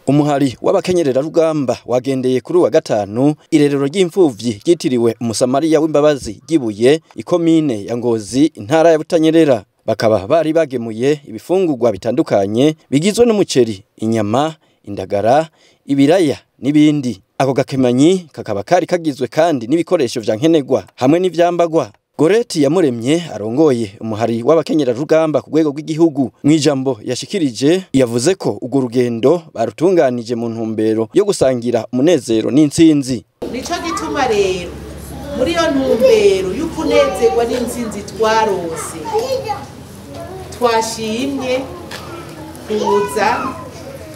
Umuhari w'abakenyerera rugamba wagendeye kuri wa gatanu irerero ry'imfuvyi ryitiriwe Umusamariya w'imbabazi gibuye ikomine ya Ngozi intara ya Butanyerera. Bakaba bari bagemuye ibifungurwa bitandukanye bigizwe n'umuceri, inyama, indagara, ibiraya n'ibindi. Ako gakemanyi kakaba kari kagizwe kandi n'ibikoresho vya nkenerwa hamwe n'ivyambagwa. Goreti Yamuremye arongoye umuhari w'abakenyera rugamba ku rwego rw'igihugu mwijambo yashikirije yavuze ko urwo rugendo barutunganije mu ntumbero yo gusangira umunezero n'intsinzi. Nico gituma rero muri iyo ntumbero y'ukunezerwa n'intsinzi twarose twashimye kuza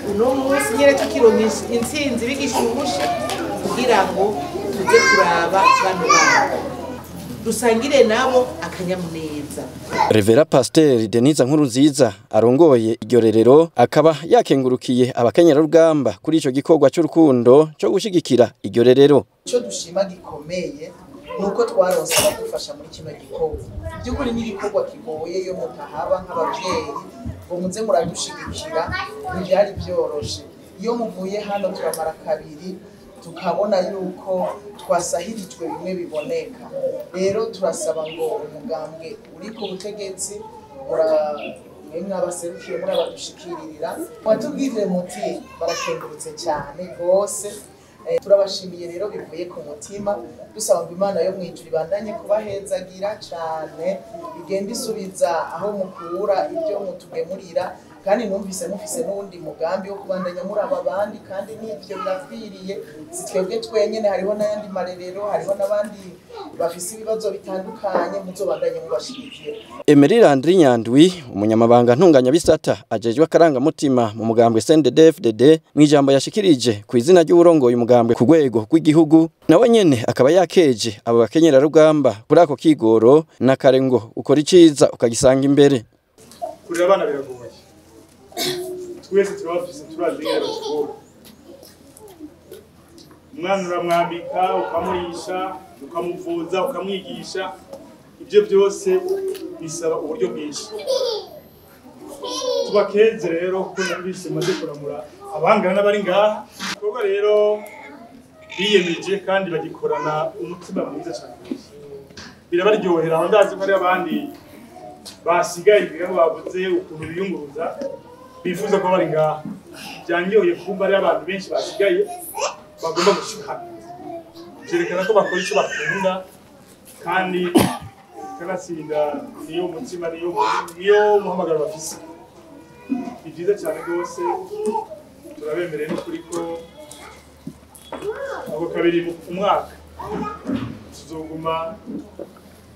uno munsi nyene tukironka intsinzi bigishushe kugira ngo tuze kuraba bano bantu dusangire nabo akanyamuneza. Revera Pasteur Denise Nkurunziza arongoye iryo rerero akaba yakengurukiye abakenyera rugamba kuri ico gikorwa cy'urukundo cyo gushigikira iryo rerero. Ico dushima gikomeye nuko twaronse abadufasha muri kino gikorwa. By'ukuri ni igikorwa kigoye yo mutahaba nk'abavyeyi ngo muze muradushigikira, ntibyari byoroshe. Iyo muvuye hano turamara kabiri tukabona yuko twasahirijwe bimwe biboneka. Rero turasaba ngo umugambwe uri ku butegetsi mwe mwabaserukiye muri abadushikirira watubwire muti barakengurutse cyane gose. Turabashimiye rero bivuye ku mutima, dusaba ngo Imana yo mwijuru ibandanye kubahezagira cyane, igenda isubiza aho mukura ibyo mutugemurira. Kandi numvise mufise n'uwundi mugambi wo kubandanya muri aba bandi, kandi n'ivyo birakwiriye. Si twebwe twenyene, hariho n'ayandi marerero, hariho n'abandi bafise ibibazo bitandukanye, muzobandanye mubashigikira. Emery Landry Nyandwi umunyamabanga ntunganya bisata ajejwe akarangamutima mu mugambwe CNDD-FDD mwijambo yashikirije ku izina ry'uburongoye umugambwe ku rwego rw'igihugu, nawe nyene akaba yakeje abo bakenyera rugamba kuri ako kigoro na kare ngo ukora iciza ukagisanga imbere. Kurera abana biragoye, twese turabafise, turazi ingene batugora. Umwana uramwambika, ukamurisha, ukamuvuza, ukamwigisha, ibyo byose bisaba uburyo bwinshi. Tubakeze rero kuko numvise maze kuramura abangana n'abari ngaha. Ibikorwa rero biyemeje kandi bagikorana umutima mwiza cyane, birabaryohera. Aho ndazi ko hari abandi basigaye kugira ngo bavuze ukuntu biyunguruza bifuza kuba bari ngaha. Byanyoye kumva ari abantu benshi basigaye bagomba gushika hano, byerekana ko bakora icyo bakunda kandi kanatsinda niyo mutima niyo muhamagaro bafise. Ni byiza cyane rwose, turabemereye n'ukuri ko ako kabiri mu mwaka tuzoguma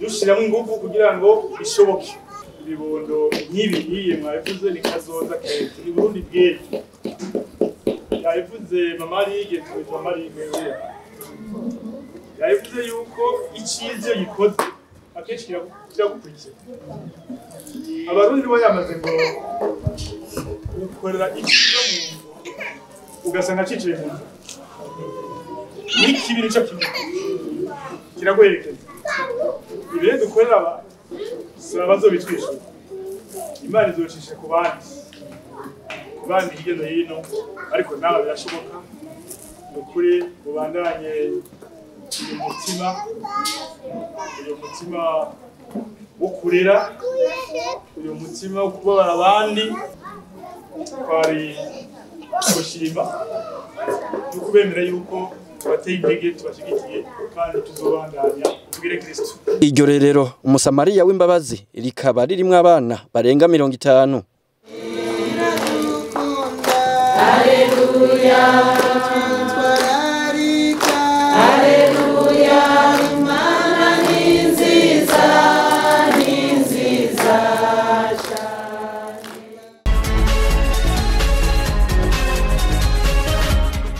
dushiramo ingufu kugira ngo bishoboke. Ibibondo nk'ibi nkiye mwabivuze ni kazoza keza, ni Burundi bw'ejo. Yabivuze mama Lige, tuwita mama Lige uriya. Yabivuze yuko iciza iyo gikoze akenshi kiragukurikira. Abarundi bo yamaze ngo ukorera iciza mu nzu ugasanga acicaye mu nzu, n'ikibi nico kimwe kiraguherekeza. Ibi rero dukorera abantu saba bazobitwishyura, Imana izocisha ku bandi hirya no hino, ariko nawe birashoboka. Ni ukuri mubandanye uyu mutima wo kurera, uyu mutima wo kubabara abandi. Twari gushima no kubemera yuko tubateye intege, tubashigikiye kandi tuzobandanya tugire Kristo. Iryo rerero Umusamariya w'imbabazi rikaba ririmwo abana barenga 50.